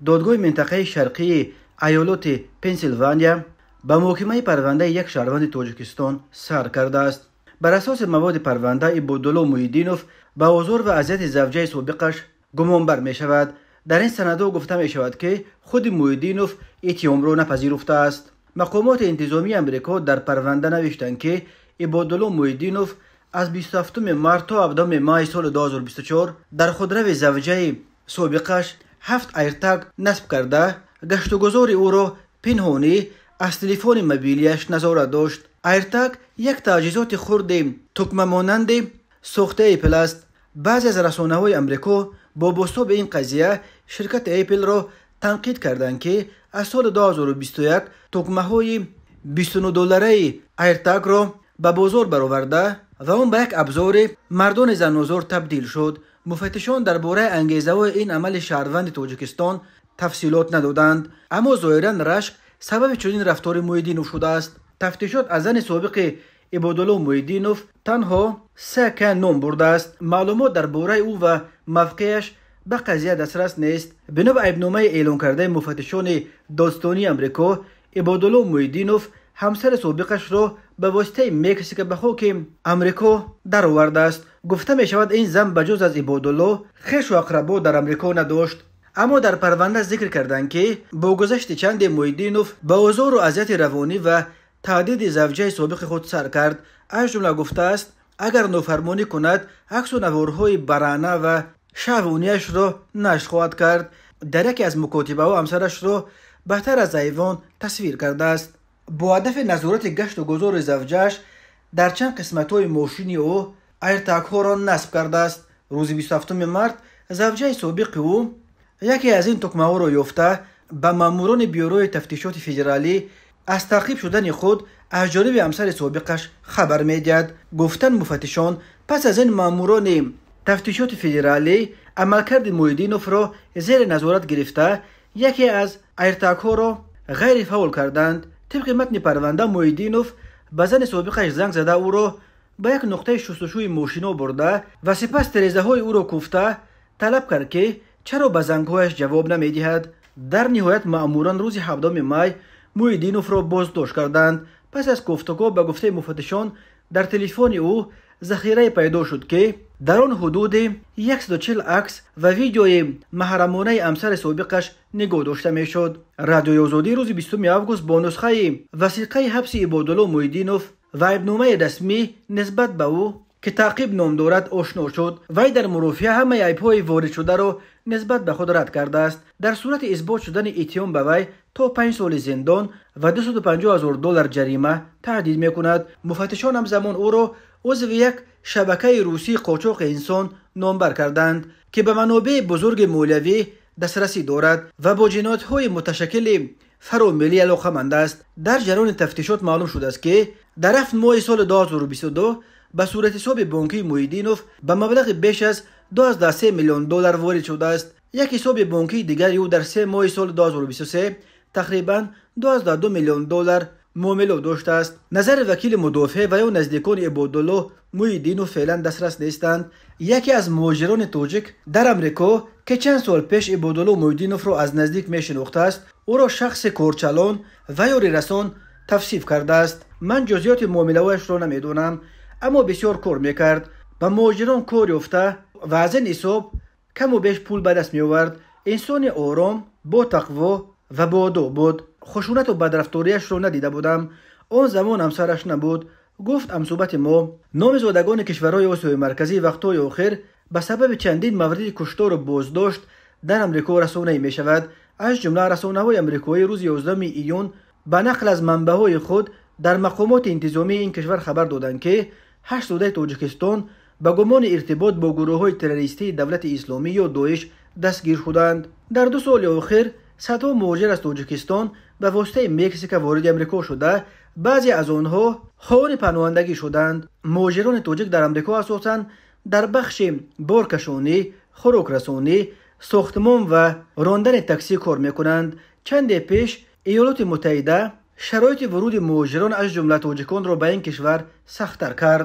Додгоҳи минтақаи шарқии айёлоти Пенсилвания ба муҳокимаи парвандаи як шаҳрванди Тоҷикистон сар кардааст. Бар асоси маводи парванда, Ибодулло Муҳиддинов ба озор ва азияти завҷаи собиқаш гумонбар мешавад. Дар ин санадҳо гуфта мешавад, ки худи Муҳиддинов иттиҳомро напазируфтааст. Мақомоти интизомии Амрико дар парванда навиштанд, ки Ибодулло Муҳиддинов аз 27 март то 7 май соли 2024 дар худрави завҷаи собиқаш 7 айртаг насб карда, гаштугузори ӯро пинҳонӣ аз телефони мобилияш назорат дошт. Айртаг як таҷҳизоти хурди тукмамонанди сохтаи Apple аст. Баъзе аз расонаҳои Амрико бо бозтоби ин қазия ширкати Apple-ро танқид карданд, ки аз соли 2021 тукмаҳои 29 доллараи айртагро ба бозор бароварда ва он ба як абзори мардони занозор табдил шуд. Муфаттишон дар бораи ангезаҳои ин амали шаҳрванди Тоҷикистон тафсилот надоданд, аммо зоҳиран рашк сабаби чунин рафтори Муҳиддинов шудааст. Тафтишот аз зани собиқи Ибодулло Муҳиддинов танҳо С. К. ном бурдааст. Маълумот дар бораи ӯ ва мавқеаш ба қазия дастрас нест. Бино ба айбномаи эълонкардаи муфаттишони додстонии Амрико, Ибодулло Муҳиддинов ҳамсари собиқашро ба воситаи Мексика ба хоки Амрико даровардааст. Гуфта мешавад, ин зан ба ҷуз аз Ибодулло хешу ақрабо дар Амрико надошт. Аммо дар парванда зикр карданд, ки бо гузашти чанде Муҳиддинов ба озору азияти равонӣ ва таҳдиди завҷаи собиқи худ сар кард. Аз ҷумла гуфтааст, агар нофармонӣ кунад, аксу наворҳои бараъна ва шаҳвонияшро нашр хоҳад кард. Дар яке аз мукотибаҳо ҳамсарашро баҳтар аз ҳайвон тасвир кардааст. Бо ҳадафи назорати гашту гузори завҷааш дар чанд қисматҳои мошини ӯ айртагҳоро насб кардааст. Рӯзи 27 март завҷаи собиқи ӯ яке аз ин тукмаҳоро ёфта, ба маъмурони Бюрои тафтишоти федералӣ аз таъқиб шудани худ аз ҷониби ҳамсари собиқаш хабар медиҳад, гуфтанд муфаттишон. Пас аз ин маъмурони тафтишоти федералӣ амалкарди Муҳиддиновро зери назорат гирифта, яке аз айртагҳоро ғайрифаъол карданд. Тибқи матни парванда, Муҳиддинов ба зани собиқаш занг зада, ӯро ба як нуқтаи шустушӯи мошино бурда ва сипас тирезаҳои ӯро куфта, талаб кард, ки чаро ба зангҳояш ҷавоб намедиҳад. Дар ниҳоят маъмурон рӯзи 7 май Муҳиддиновро боздошт карданд. Пас аз кофтуков, ба гуфтаи муфаттишон, дар телефони ӯ захирае пайдо шуд, ки дар он ҳудуди 140 акс ва видеои маҳрамонаи ҳамсари собиқаш нигоҳ дошта мешуд. Радиои Озодӣ рӯзи 20 август бо нусхаи васиқаи ҳабси Ибодулло Муҳиддинов ва айбномаи расмӣ нисбат ба ӯ, ки таъқиб ном дорад, ошно шуд. Вай дар мурофиа ҳамаи айбҳои воридшударо нисбат ба худ рад кардааст. Дар сурати исбот шудани иттиҳом ба вай то 5 соли зиндон ва 250 ҳазор доллар ҷарима таҳдид мекунад. Муфаттишон ҳамзамон ӯро узви як шабакаи русии қочоқи инсон номбар карданд, ки ба манобеи бузурги молиявӣ дастрасӣ дорад ва бо ҷиноятҳои муташаккили фаромиллӣ алоқаманд аст. Дар ҷараёни тафтишот маълум шудааст, ки дар 7 моҳи соли 2022 ба суратҳисоби бонкии Муҳиддинов ба маблағи беш аз 23 миллион доллар ворид шудааст. Як ҳисоби бонкии дигари ӯ дар 3 моҳи соли 2023 тақрибан 22 миллион доллар муомилот доштааст. Назари вакили мудофеъ ва ё наздикони Ибодулло Муҳиддинов феълан дастрас нестанд. Яке аз муҳоҷирони тоҷик дар Амрико, ки чанд сол пеш Ибодулло Муҳиддиновро аз наздик мешинохтааст, ӯро шахси корчалон ва ёрирасон тавсиф кардааст. Ман ҷузъиёти муомилаҳояшро намедонам, аммо бисёр кор мекард, ба муҳоҷирон кор ёфта ва аз ин ҳисоб каму беш пул ба даст меовард. Инсони ором, ботақво ва боодоб буд. Хушунату бадрафториашро надида будам. Он замон ҳамсараш набуд, гуфт ҳамсӯҳбати мо. Номи зодагони кишварҳои Осиёи Марказӣ вақтҳои охир ба сабаби чандин мавриди куштору боздошт дар Амрико расонаӣ мешавад. Аз ҷумла расонаҳои амрикоӣ рӯзи 11 июн ба нақл аз манбаъҳои худ дар мақомоти интизомии ин кишвар хабар доданд, ки ҳашт зодаи Тоҷикистон ба гумони иртибот бо гурӯҳҳои террористии Давлати Исломӣ ё ДОИШ дастгир шуданд. Дар 2 соли охир садҳо муҳоҷир аз Тоҷикистон ба воситаи Мексика вориди Амрико шуда, баъзе аз онҳо хоҳони паноҳандагӣ шуданд. Муҳоҷирони тоҷик дар Амрико асосан дар бахши боркашонӣ, хӯрокрасонӣ, сохтмон ва рондани таксӣ кор мекунанд. Чанде пеш Иёлоти Муттаҳида шароити вуруди муҳоҷирон, аз ҷумла тоҷиконро, ба ин кишвар сахттар кард.